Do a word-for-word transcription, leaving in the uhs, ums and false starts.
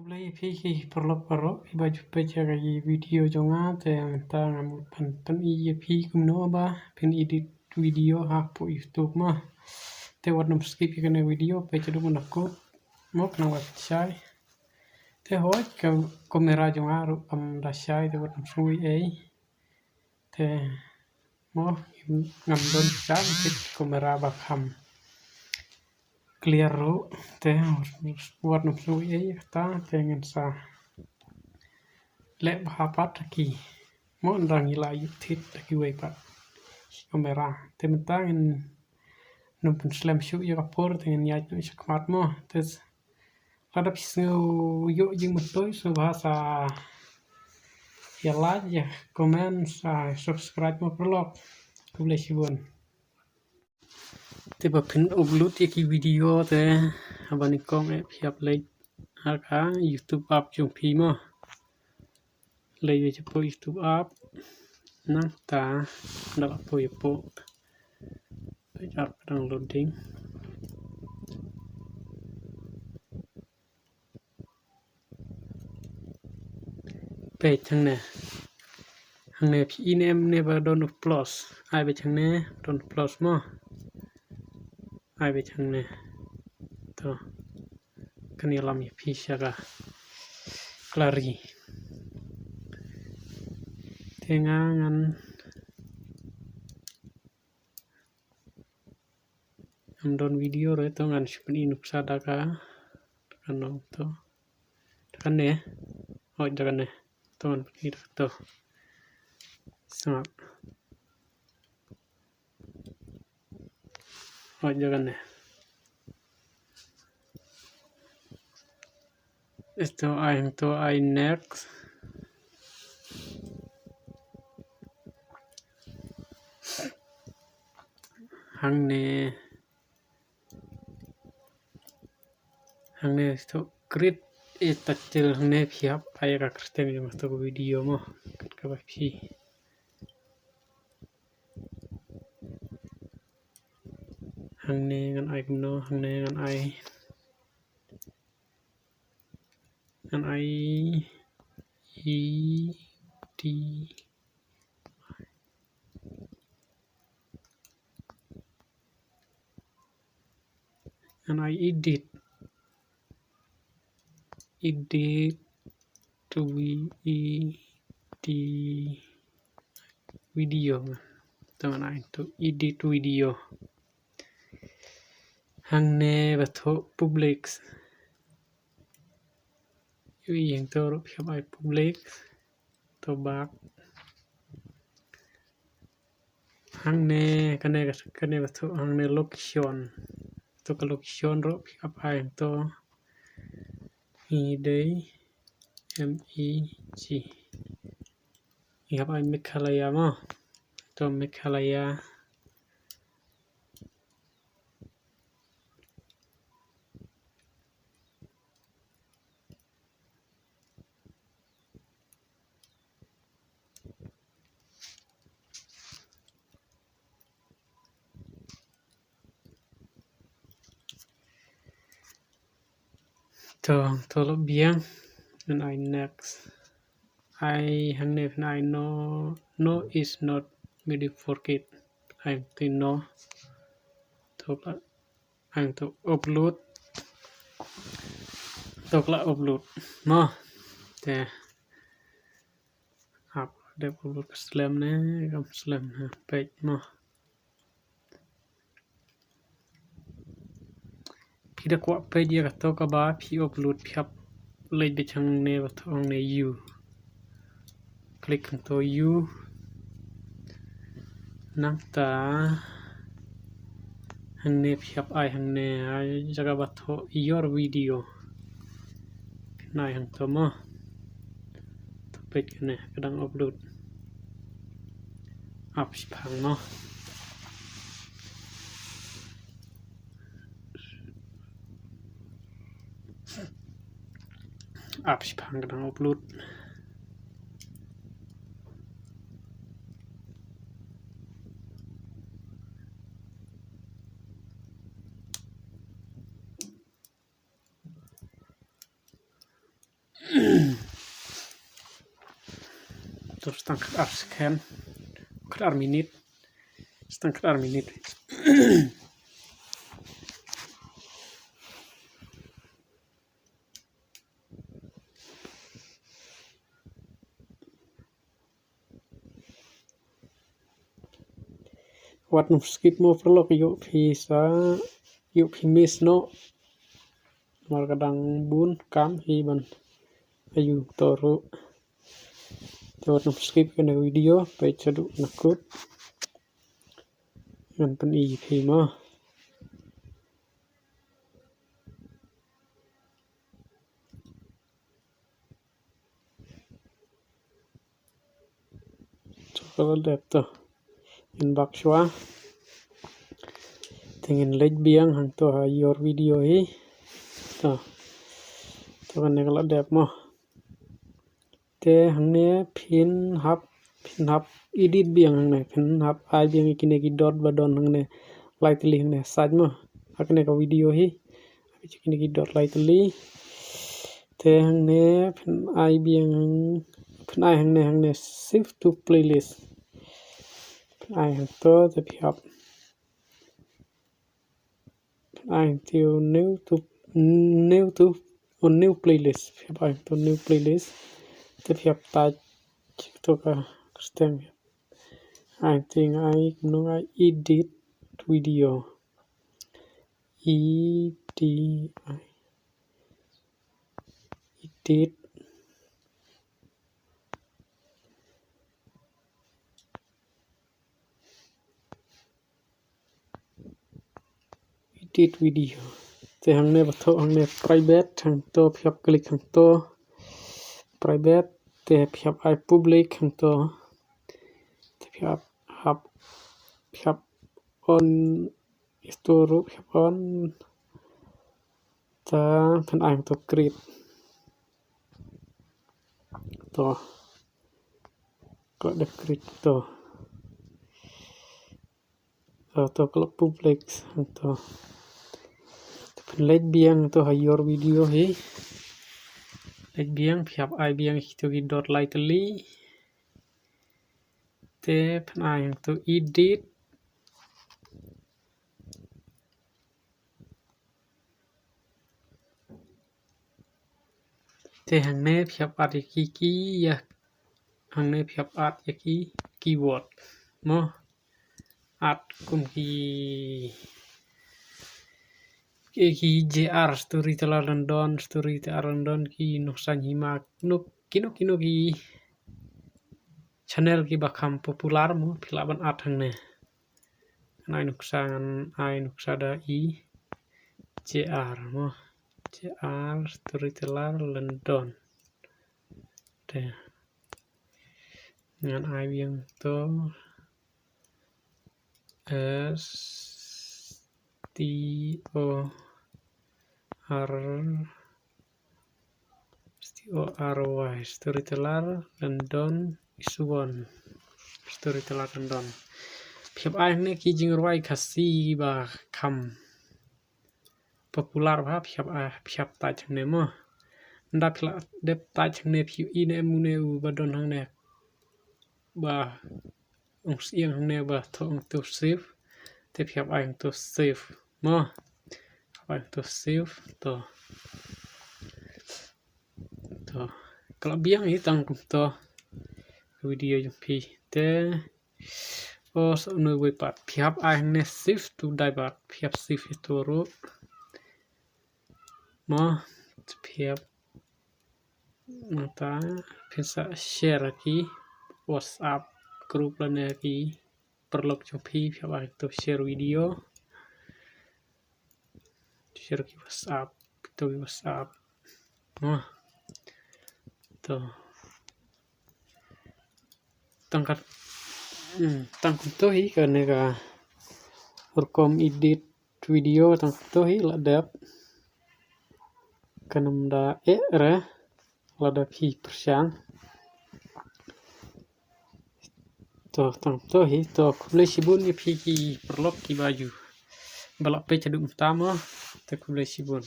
Khublei ïa phi ki paralok baroh kiba ju peit ïa ka video jong nga. Te mynta nga mut ban pyni ïa phi kumno ba phin edit video hapoh YouTube mo. Te wat nym skip ïa kane video, peit haduh ban da kut mo, khnang ba phin shai. Te hooid ka kamera jong nga ruh kam da shai, te wat nym sngew ei ei. Te mo, ngam don jam, te kamera ba kham clear ruh. Te wat nym sngew ei ei kata, te ngin sa leh bha pat ha ki, mo, ynda ngi la ïoh thied ha kiwei pat ki kamera. Te mynta ngin nym pynslem shuh ïa ka por, te ngin ïaid noh shakhmat mo. Te lada phi sngew ïoh jingmyntoi, sngewbha sa ïa like, ïa comment, sa subscribe mo paralok. Khublei shibun. Te ba phin upload ïa ki video te, haba nyngkong eh phi hap leit ha ka YouTube app jong phi mo. Leit ïa shapoh YouTube app. Nangta da la poi ïa poh. Peit, app ka dang loading. Peit hangne. Hangne phi i ne em ne ba don u plus. Ai beit hangne, don u plus mo. Ai beit hangne. To. Kan ïalam ïa phi sha ka gallery. Te nga ngan Ngam don video re, to ngan shu pyni nuksa da ka, da ka nong to. Da kane. Hooid, da kane. To ngan pyni da kato. Sngap. Hooid, da kane. Ito ai, to ai next. Hangne. Hangne to create a title, hangne phi hap ai ka kyrteng jong kato ka video mo. Kat kaba phi. Hangne ngan ai kumno, hangne ngan ai. Ngan ai E D. Ngan ai edit. Edit to E D video. To ngan ai to edit video. Hangne ba thoh public. Ïa ïeng to ruh phi hap ai public. To back. Hangne kane, kane ba thoh hangne location. To ka location ruh phi hap ai to. I dei M E G. Phi hap ai Meghalaya mo. To Meghalaya. To, to lok biang. Ngan ai next. Ai hangne phin ai no, no is not made for kid. Ai to no. To ka Ang to upload. To ka la upload. Mo. Te. Hap dep upload ka slem ne, kam slem ne. Peit mo. Phi da kwah peit ïa kato kaba phi upload, phi hap leit beit hangne ba thoh hangne U. Click hangto U. Nangta hangne phi hap ai hangne, ai jaka ba thoh your video. Phin ai hangto mo. To peit kane ka dang upload. Ap shiphang mo. Ap shiphang ka dang upload. To, sa tang khatar second, khatar minit, sa tang khatar minit. Wat nym skip mo paralok, ïoh phi sa, ïoh phi miss noh. Namar ka dang bun kam hi ban ïoh to ruh. Te wat nym skip kane ka video, peit shaduh na kut. Ngan pyni phi mo. To, ka la dep to. Ngin back shuwa. Te ngin leit biang hangto ha your video hi. To. To, kane ka la dep mo. Te hangne phin hap, phin hap edit biang hangne, phin hap ai biang ïa kine ki dot ba don hangne. Lai tylli hangne, sait mo. Ha kane ka video hi. Kine ki dot lai tylli. Te hangne phin ai biang, phin ai hangne, hangne save to playlist. Phin ai hangto, te phi hap. Phin ai hangto new to, new to, or new playlist. Phi hap ai hangto new playlist. Te phi hap type to ka kyrteng. Ai hangto, ai kumno, ai edit video. E D I. Edit. Edit video. Te hangne ba thoh hangne private, hangto phi hap click hangto. Private, te phi hap ai public hangto. Te phi hap, hap, phi hap on, ïa to ruh phi hap on. Te phin ai hangto create. To. Ka la dep create to. To, to ka la public hangto. Te phin leit biang to ha your video hi. Leit biang, phi hap ai biang kito ki dot lai tylli. Te phin ai hangto edit. Te hangne phi hap add ïa ki, ki, ïa, hangne phi hap add ïa ki keyword. Mo, add kum ki, ki, ki J R, Storyteller London, Storyteller London, ki nuksa hima, nuk, kino kino ki channel kiba kham popular mo, phi lah ban add hangne. Ngan ai nuksa, ngan ai nuksa da i J R mo. J R Storyteller London. Te. Ngan ai biang to S T O R S T O R Y, Storyteller London, Isuwon, Storyteller London. Phi hap ai hangne ki jingrwai Khasi ba kham popular ba phi hap, ah, phi hap type hangne mo. Nda phi lah dep type hangne phi ïohi ne em une u ba don hangne ba ong syieng hangne ba thoh ong to save. Te phi hap ai ong to save mo. Hap ai ong to save to. To. Ka la biang hi tang kumto. Video jong phi. Te. O, sa une uwei pat. Phi hap ai hangne save to divert. Phi hap save ïa to ruh. Mo, phi hap. Nangta phin sa share ha ki WhatsApp group lane ha ki paralok jong phi, phi hap ai to share video. Share ki WhatsApp, to ki WhatsApp. Mo. To. Tang kat, hmm, tang kumto hi kane ka rukom edit video tang kumto hi la dep. Kan ym da eh re lada phi pyrshang. To, tang kumto hi, to, khublei shibun ïa phi ki paralok kiba ju ba la peit haduh mynta mo. To, khublei shibun.